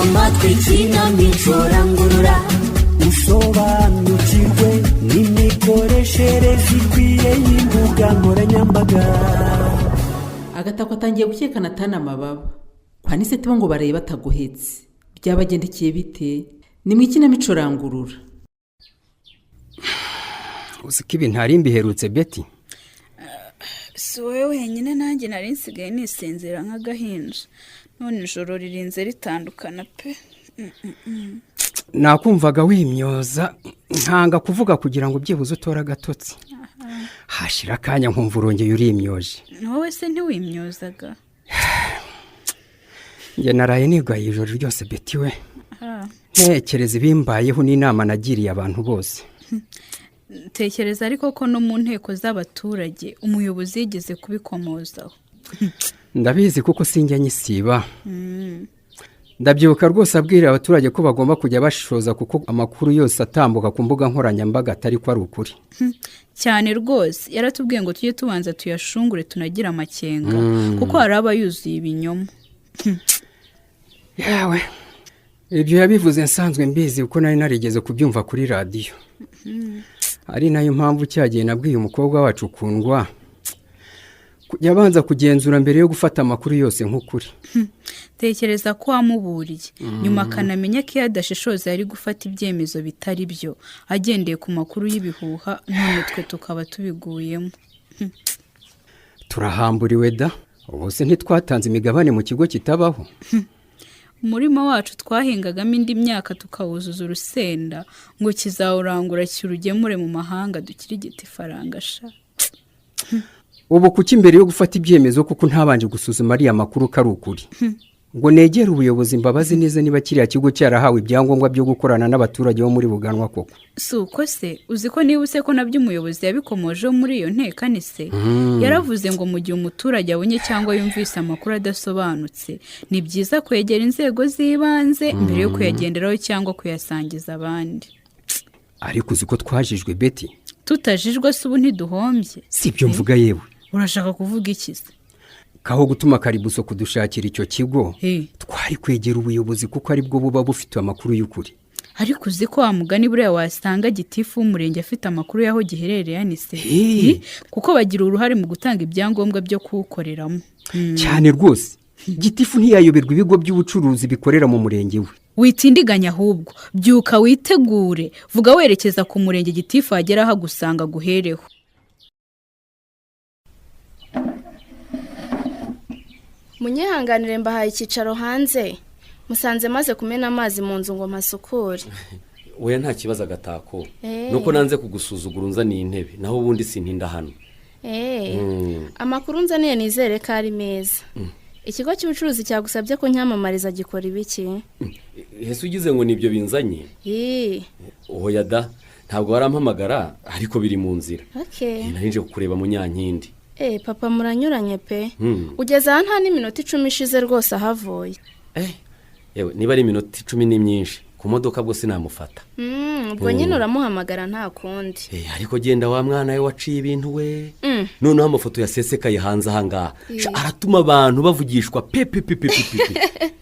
Amatwi ikinamico rangurura, usobanukirwe n'imikoreshereze ikwiye y'imbuga nkoranyambaga. Agatako atangiye gukeka Natana amababa kwa Niseti bo ngo barebe batagohetse. Byabagendekeye bite? Ni mu ikinamico Rangurura. Uzi ko ibi ntari mbiherutse, Beti? Si wowe wenyine, nanjye nari nsigaye nisinzira nk'agahinja, none ijoro ririnze ritandukana pe. Nakumvaga wimyoza, nkanga kuvuga kugira ngo byibuze utore agatotsi. Hashira akanya nkumva urongeye urimyoje. Wowe se ntiwimyozaga? Njye naraye nigaye ijoro ryose, Beti we, ntekereza ibimbayeho n'inama nagiriye abantu bose. Tekereza ariko ko no mu nteko z'abaturage umuyobozi yigeze kubikomozaho. Ndabizi kuko sinjya nyisiba. Ndabyibuka rwose abwira abaturage ko bagomba kujya bashishoza, kuko amakuru yose atambuka ku mbuga nkoranyambaga atari ko ari ukuri. Cyane rwose, yaratubwiye ngo tujye tubanza tuyashungure, tunagire amakenga, kuko hari aba yuzuye ibinyoma. Yawe, ibyo yabivuze nsanzwe mbizi, kuko nari narigeze kubyumva kuri radiyo. Ari nayo mpamvu cyagiye nabwiye umukobwa wacu Ukundwa kujya abanza kugenzura mbere yo gufata amakuru yose nk'ukuri. Tekereza ko wamuburiye, nyuma akanamenya ko iyo adashishoza yari gufata ibyemezo bitari byo agendeye ku makuru y'ibihuha, none twe tukaba tubiguyemo. Turahamburiwe da! Ubu se ntitwatanze imigabane mu kigo kitabaho? Umurima wacu twahingagamo indi myaka tukawuzuza urusenda, ngo kizawurangura kirugemure mu mahanga dukirigite ifaranga sha. Ubu kuki mbere yo gufata ibyemezo kuko ntabanje gusuzuma ariya makuru ko ari ukuri, ngo negere ubuyobozi mbabaze neza niba kiriya kigo cyarahawe ibyangombwa byo gukorana n'abaturage bo muri Buganwa koko? Si uko se, uzi ko niba use ko nabyo umuyobozi yabikomojeho muri iyo ntekanise? Yaravuze ngo mu gihe umuturage abonye cyangwa yumvise amakuru adasobanutse, ni byiza kwegera inzego z'ibanze mbere yo kuyagenderaho cyangwa kuyasangiza abandi. Ariko uzi ko twajijwe, Beti? Tutajijwe se ubu ntiduhombye? Si ibyo mvuga yewe. Urashaka kuvuga iki se? Kaho gutuma Karibuso kudushakira icyo kigo, twari kwegera ubuyobozi, kuko aribwo buba bufite amakuru y'ukuri. Ariko uzi ko wa mugani buriya wasanga gitifu w'umurenge afite amakuru y'aho giherereye, Anise? Kuko bagira uruhare mu gutanga ibyangombwa byo kuwukoreramo. Cyane rwose, gitifu ntiyayoberwa ibigo by'ubucuruzi bikorera mu murenge we. Witindiganya ahubwo, byuka witegure, vuga werekeza ku murenge, gitifu wagera aho agusanga aguhereho. Munyihanganire mbahaye icyicaro hanze, musanze maze kumena amazi mu nzu ngo mpasukure. Oya, nta kibazo agatako. Nuko nanze kugusuzugura unzaniye intebe, naho ubundi sintinda hano. Amakuru nzaniye nizere ko ari meza. Ikigo cy'ubucuruzi cyagusabye ko nyamamariza gikora ibiki? Ese ugize ngo nibyo binzanye? Oya da, ntabwo warampamagara, ariko biri mu nzira. Nari nje kukureba, Munyankindi. Papa muranyuranye pe. Ugeze aha nta n'iminota 10 ishize rwose ahavuye. Yewe, niba ari iminota 10 ni myinshi. Ku modoka bwo sinamufata. Ubwo nyine uramuhamagara, nta kundi. Ariko genda wa mwana we, waciye ibintu we. Noneho amafoto yasesekaye hanze aha ngaha, sha, aratuma abantu bavugishwa pe pe pe pe pe pe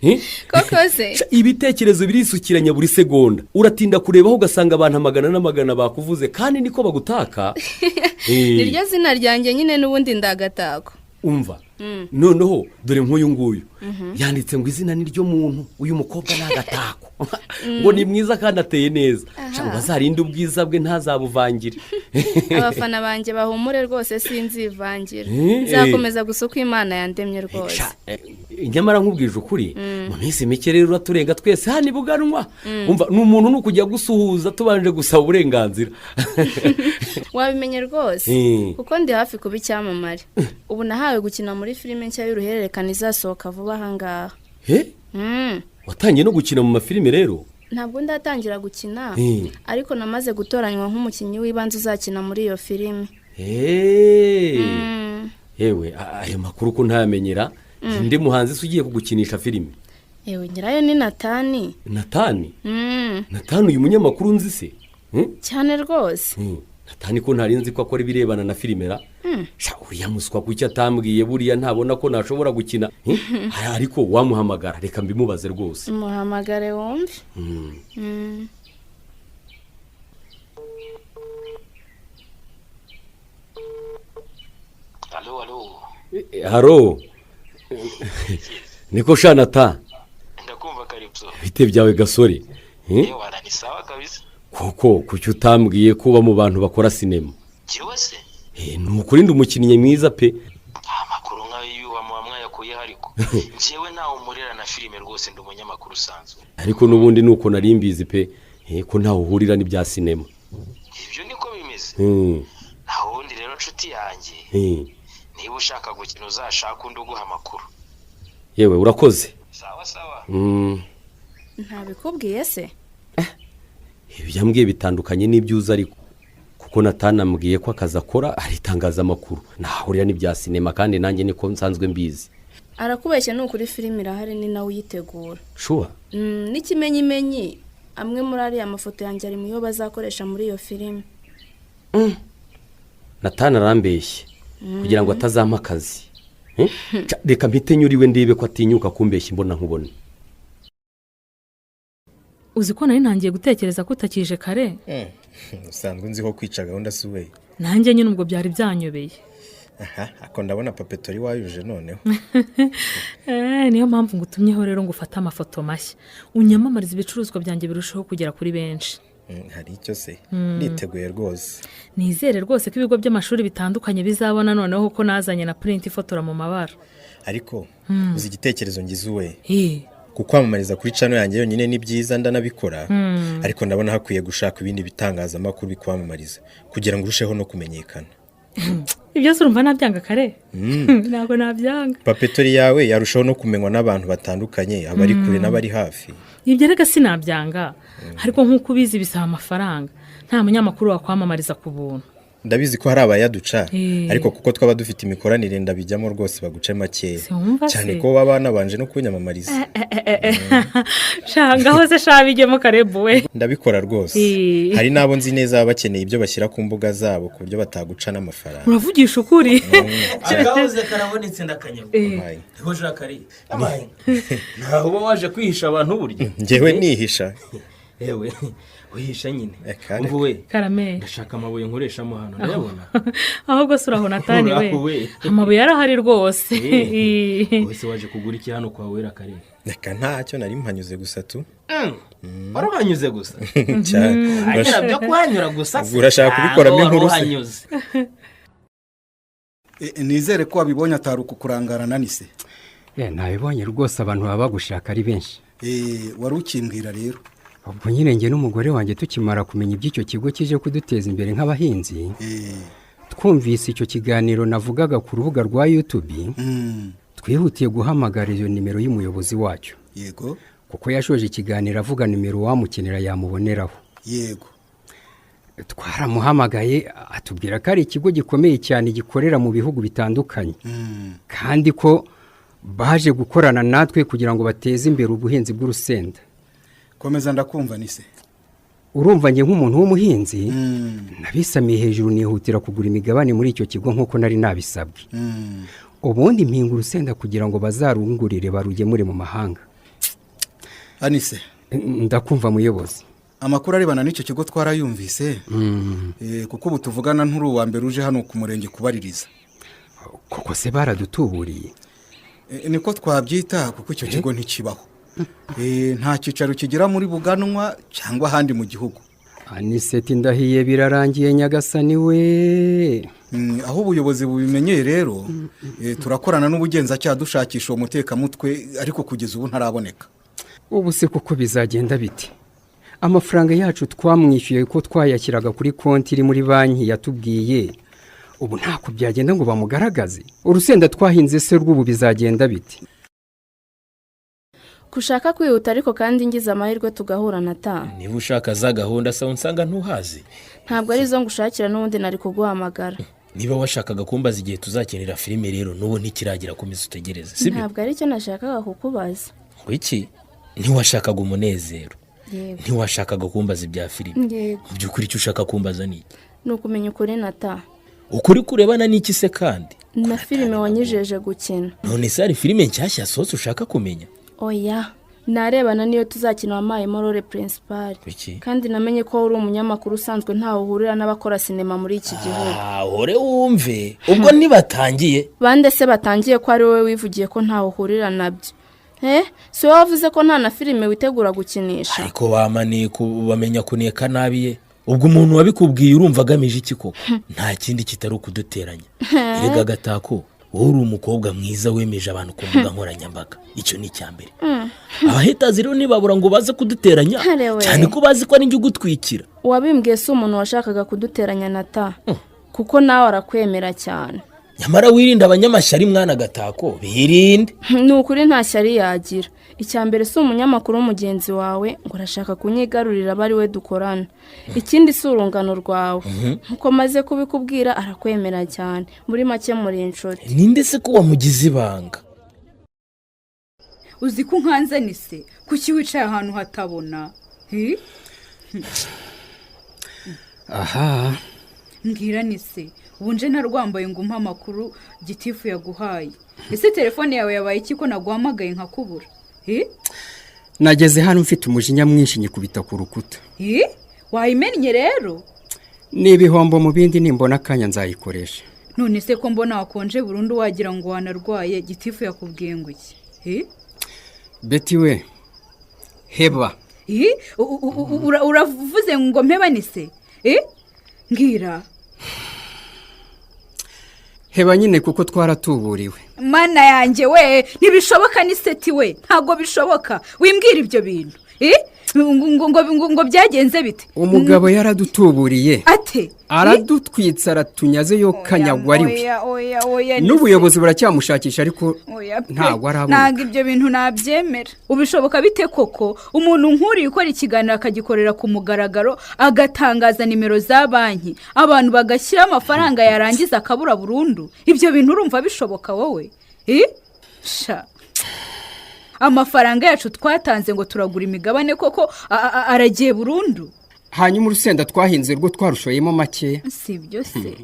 pe. Koko se? Sha, ibitekerezo birisukiranya buri segonda. Uratinda kurebaho ugasanga abantu amagana n'amagana bakuvuze, kandi niko bagutaka. Niryo zina ryanjye nyine n'ubundi, ndagatako. Umva, noneho dore nk'uyu nguyu yanditse ngo izina ni ryo muntu, uyu mukobwa ni agatako, ngo ni mwiza kandi ateye neza. Sha, ngo azarinde ubwiza bwe ntazabuvangire. Abafana banjye bahumure rwose, sinzivangira. Nzakomeza gusa uko Imana yandemye rwose. Sha, nyamara nkubwije ukuri, mu minsi mike rero uraturenga twese hano i Buganwa. Umva, ni umuntu ni ukujya gusuhuza tubanje gusaba uburenganzira. Wabimenye rwose, kuko ndi hafi kuba icyamamare. Ubu nahawe gukina muri filime nshya y'uruhererekane izasohoka vuba aha ngaha. Watangiye no gukina mu mafilime rero? Ntabwo ndatangira gukina, ariko namaze gutoranywa nk'umukinnyi w'ibanze uzakina muri iyo filime. Yewe, ayo makuru ko ntayamenyera? Ndi muhanzi se ugiye kugukinisha filime? Yewe, nyirayo ni Natani. Natani? Mm. Natani uyu munyamakuru nzi se? Cyane rwose. Natani ko ntari nzi ko akora ibirebana na filime ra. Sha, uriya muswa kuki atambwiye? Buriya ntabona ko nashobora gukina. Ariko wamuhamagara, reka mbimubaze rwose. Muhamagare wumve. Alo, alo. Haro, niko sha Nata? Ndakumva Karibyo. Bite byawe gasore? Yewe, ni sawa kabisa. Koko kuki utambwiye ko uba mu bantu bakora sinema? Njyewe se? Ni ukuri ndi umukinnyi mwiza pe. Amakuru nk'ayo muba mwayakuyeho, ariko njyewe ntawe umurera na filime rwose, ndi umunyamakuru usanzwe. Ariko n'ubundi ni uko nari mbizi pe, ko ntawe uhurira n'ibya sinema. Ibyo niko bimeze. Nta wundi rero nshuti yanjye, niba ushaka gukina uzashaka undi uguha amakuru. Yewe, urakoze. Sawa sawa. Ntabikubwiye se? Ibyo ambwiye bitandukanye n'ibyo uzi, ariko kuko natanambwiye ko akazi akora ari itangazamakuru nahurira n'ibya sinema, kandi nanjye niko nsanzwe mbizi. Arakubeshya, ni ukuri filime irahari, ni nawe uyitegura. Sure? N'ikimenyimenyi amwe muri ariya mafoto yanjye ari mu yo bazakoresha muri iyo filime. Natana arambeshye kugira ngo atazampa akazi. Reka mpite nyuriwe ndebe ko atinyuka kumbeshya imbona nkubone. Uzi ko nari ntangiye gutekereza ko utakije kare? Usanzwe nziho kwica gahunda si we. Nanjye nyine ubwo byari byanyobeye. Aha, ako ndabona papetori wayuje noneho. Niyo mpamvu ngutumyeho rero ngo ufate amafoto mashya unyamamarize ibicuruzwa byanjye birushaho kugera kuri benshi. Hari icyo se, niteguye rwose. Nizere rwose ko ibigo by'amashuri bitandukanye bizabona noneho ko nazanye na purinti ifotora mu mabara. Ariko uzi igitekerezo ngize uwe? Kukwamamariza kuri channel yanjye yonyine ni byiza, ndanabikora, ariko ndabona hakwiye gushaka ibindi bitangazamakuru bikwamamariza kugira ngo urusheho no kumenyekana. Ibyo se urumva nabyanga kare? Ntabwo nabyanga. Papetori yawe yarushaho no kumenywa n'abantu batandukanye, abari kure n'abari hafi. Ibyo reka sinabyanga, ariko nk'uko ubizi bisaba amafaranga, nta munyamakuru wakwamamariza ku buntu. Ndabizi ko hari abayaduca, ariko kuko twaba dufite imikoranire ndabijyamo rwose baguce makeya, cyane ko baba banabanje no kunyamamariza. Ngaho se sha bijyemo Karebu we. Ndabikora rwose. Hari n'abo nzi neza baba bakeneye ibyo bashyira ku mbuga zabo ku buryo bataguca n'amafaranga. Uravugisha ukuri. Agahoze karabonetse ndakanyagwa. Niho Jacques ari. Ntaho uba waje kwihisha abantu burya. Njyewe nihisha. Yewe, uhisha nyine. Umva we. Karame. Ndashaka amabuye nkoreshamo hano, ndayabona. Ahubwo se urabona Natani we. Amabuye arahari rwose. Wese waje kugura iki hano kwa Wera kare? Reka ntacyo nari mpanyuze gusa tu. Wari uhanyuze gusa? Cyane. Agera byo kuhanyura gusa. Urashaka kubikoramo inkuru se? Nizere ko wabibonye ataruka kurangarana nise. Nabibonye rwose, abantu baba bagushaka ari benshi. Wari ukimbwira rero. Ubwo nyine njye n'umugore wanjye tukimara kumenya iby'icyo kigo kije kuduteza imbere nk'abahinzi, twumvise icyo kiganiro navugaga ku rubuga rwa YouTube, twihutiye guhamagara iyo nimero y'umuyobozi wacyo. Yego. Kuko yashoje ikiganiro avuga nimero wamukenera yamuboneraho. Yego. Twaramuhamagaye atubwira ko ari ikigo gikomeye cyane gikorera mu bihugu bitandukanye, kandi ko baje gukorana natwe kugira ngo bateze imbere ubuhinzi bw'urusenda. Komeza ndakumva nise. Urumva njye nk'umuntu w'umuhinzi nabisamiye hejuru nihutira kugura imigabane muri icyo kigo nk'uko nari nabisabwe. Ubundi mpinga urusenda kugira ngo bazarungurire barugemure mu mahanga. Anise, ndakumva muyobozi. Amakuru arebana n'icyo kigo twarayumvise, kuko ubu tuvugana nturi uwa mbere uje hano ku murenge kubaririza. Koko se baradutuburiye? Niko twabyita, kuko icyo kigo ntikibaho. Nta cyicaro kigira muri Buganwa cyangwa ahandi mu gihugu. Aniseti ndahiye birarangiye nyagasani we. Aho ubuyobozi bubimenyeye rero, turakorana n'ubugenzacyaha dushakisha uwo mutekamutwe, ariko kugeza ubu ntaraboneka. Ubu se kuko bizagenda bite? Amafaranga yacu twamwishyuye ko twayashyiraga kuri konti iri muri banki yatubwiye, ubu ntako byagenda ngo bamugaragaze. Urusenda twahinze se rw'ubu bizagenda bite? Kushaka kwihuta ariko kandi ngize amahirwe tugahura na ta. Niba ushaka za gahunda sawa nsanga ntuhazi. Ntabwo ari zo ngushakira n'ubundi nari kuguhamagara. Niba washakaga kumbaza igihe tuzakenera filime rero n'ubu ntikiragira, komeza utegereze, sibyo? Ntabwo ari cyo nashakaga kukubaza. Ngo iki? Ntiwashakaga umunezero. Yego. Ntiwashakaga kumbaza ibya filime? Yego. Mu by'ukuri icyo ushaka kumbaza ni iki? Ni ukumenya ukuri, Nata. Ukuri kurebana n'iki se kandi? Na filime wanyijeje gukina. None se hari filime nshyashya yasohotse ushaka kumenya? Oya, narebana niyo tuzakina wampayemo role principal. Iki? Kandi namenye ko uri umunyamakuru usanzwe, ntawe uhurira n'abakora sinema muri iki gihugu. Ah, hore wumve, ubwo ntibatangiye? Bande se batangiye, ko ari wowe wivugiye ko ntawe uhurira nabyo? Si wowe wavuze ko nta na filime witegura gukinisha? Ariko bamaneka, bamenya kuneka nabi ye. Ubwo umuntu wabikubwiye urumva agamije iki koko? Nta kindi kitari ukuduteranya. Erega Gatako, wowe uri umukobwa mwiza wemeje abantu ku mbuga nkoranyambaga, icyo ni icya mbere. Abahetazi rero ntibabura ngo baze kuduteranya, Arewe. cyane ko bazi ko ari njye ugutwikira. Uwabimbwiye si umuntu washakaga kuduteranya na ta, kuko nawe arakwemera cyane. Nyamara wirinde abanyamashyari, mwana Gatako, birinde. Ni ukuri nta shyari yagira. Icya mbere, si umunyamakuru mugenzi wawe ngo arashaka kunyigarurira aba ari we dukorana. Ikindi, si urungano rwawe. Nkuko maze kubikubwira, arakwemera cyane. Muri make, muri inshuti. Ninde se ko wamugize ibanga? Uzi ko unkanze se? Kuki wicaye ahantu hatabona? Hi? Aha. Mbwira nise, ubu nje narwambaye ngo umpe amakuru gitifu yaguhaye. Ese telefone yawe yabaye iki ko naguhamagaye nkakubura? Hi? Nageze hano mfite umujinya mwinshi, nyikubita ku rukuta. Hi? Wayimennye rero? Ni ibihombo mu bindi, nimbona akanya nzayikoresha. None se ko mbona wakonje burundu, wagira ngo wanarwaye, gitifu yakubwiye ngo iki? Hi? Beti we, heba. Hi? Uravuze ngo mpeba nise? Hi? Mbwira. Heba nyine, kuko twaratuburiwe. Mana yanjye we, ntibishoboka niseti we, ntabwo bishoboka. Wimbwira ibyo bintu. Eh? Ngo byagenze bite? Umugabo yaradutuburiye. Ate? Aradutwitse, aratunyaze, yo kanyagwa ari we. Oya, oya, oya. N'ubuyobozi buracyamushakisha, ariko Oya pe. ntabwo araboneka. Ntabwo ibyo bintu nabyemera. Ubishoboka bite koko? Umuntu nk'uriya ukora ikiganiro akagikorera ku mugaragaro, agatangaza nimero za banki, abantu bagashyiraho amafaranga, yarangiza akabura burundu, ibyo bintu urumva bishoboka wowe? Eh? Sha, amafaranga yacu twatanze ngo turagura imigabane koko aragiye burundu? Hanyuma urusenda twahinze rwo twarushoyemo makeya. Si ibyo se?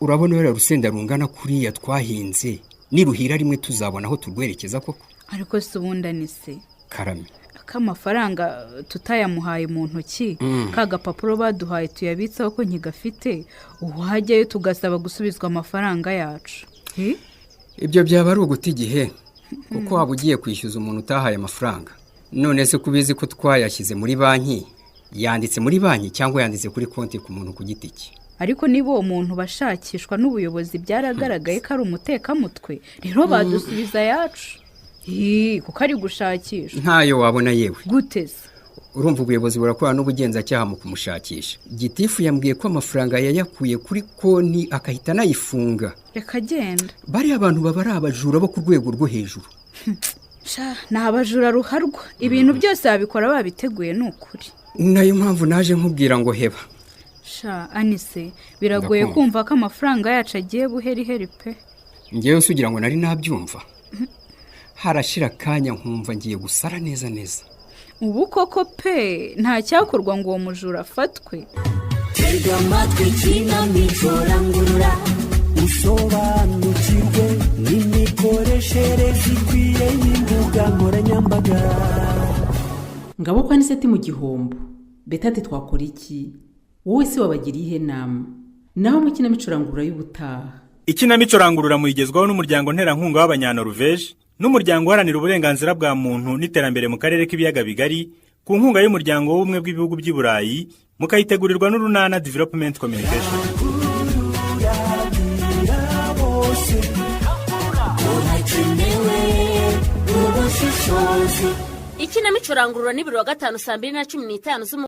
Urabona ruriya rusenda rungana kuriya twahinze, niruhira rimwe tuzabona aho turwerekeza koko? Ariko si ubundi anise? Karame. K'amafaranga tutayamuhaye mu ntoki, ka gapapuro baduhaye tuyabitsaho ko nkigafite, uwajyayo tugasaba gusubizwa amafaranga yacu? Eh? Ibyo byaba ari uguta igihe, kuko waba ugiye kwishyuza umuntu utahaye amafaranga. None se ko ubizi ko twayashyize muri banki, yanditse muri banki cyangwa yanditse kuri konti ku muntu ku giti cye? Ariko niba uwo muntu bashakishwa n'ubuyobozi byaragaragaye ko ari umutekamutwe rero, badusubiza ayacu. Ii, kuko ari gushakishwa. Ntayo wabona yewe. Gute se? Urumva, ubuyobozi burakorana n'ubugenzacyaha mu kumushakisha. Gitifu yambwiye ko amafaranga yayakuye kuri konti akahita anayifunga. Reka genda. Bariya abantu baba ari abajura bo ku rwego rwo hejuru. Sha, ni abajura ruharwa, ibintu byose babikora babiteguye, ni ukuri. Nayo mpamvu naje nkubwira ngo heba. Sha anise, biragoye Ndakumva. kumva ko amafaranga yacu agiye buheriheri pe. Ngewe se ugira ngo nari nabyumva? Harashira akanya nkumva ngiye gusara neza neza. Ubu koko pe, nta cyakorwa ngo uwo mujura afatwe? Tega amatwi ikinamico rangurura, usobanukirwe n'imikoreshereze ikwiye y'imbuga nkoranyambaga. Ngabo kwa Niseti mu gihombo, Beta ati: "Twakora iki?" Wowe se wabagiriye ihe nama? Naho mu ikinamico rangurura y'ubutaha. Ikinamico rangurura muyigezwaho n'umuryango nterankunga w'Abanyanoruveje n'umuryango uharanira uburenganzira bwa muntu n'iterambere mu karere k'Ibiyaga Bigari, ku nkunga y'umuryango w'Ubumwe bw'Ibihugu by'i Burayi, mukayitegurirwa n'Urunana Development Communication. Bose urakenewe, ubushishozi. Ikinamico rangurura ni buri wa gatanu saa 2 na 15 z'umugoroba.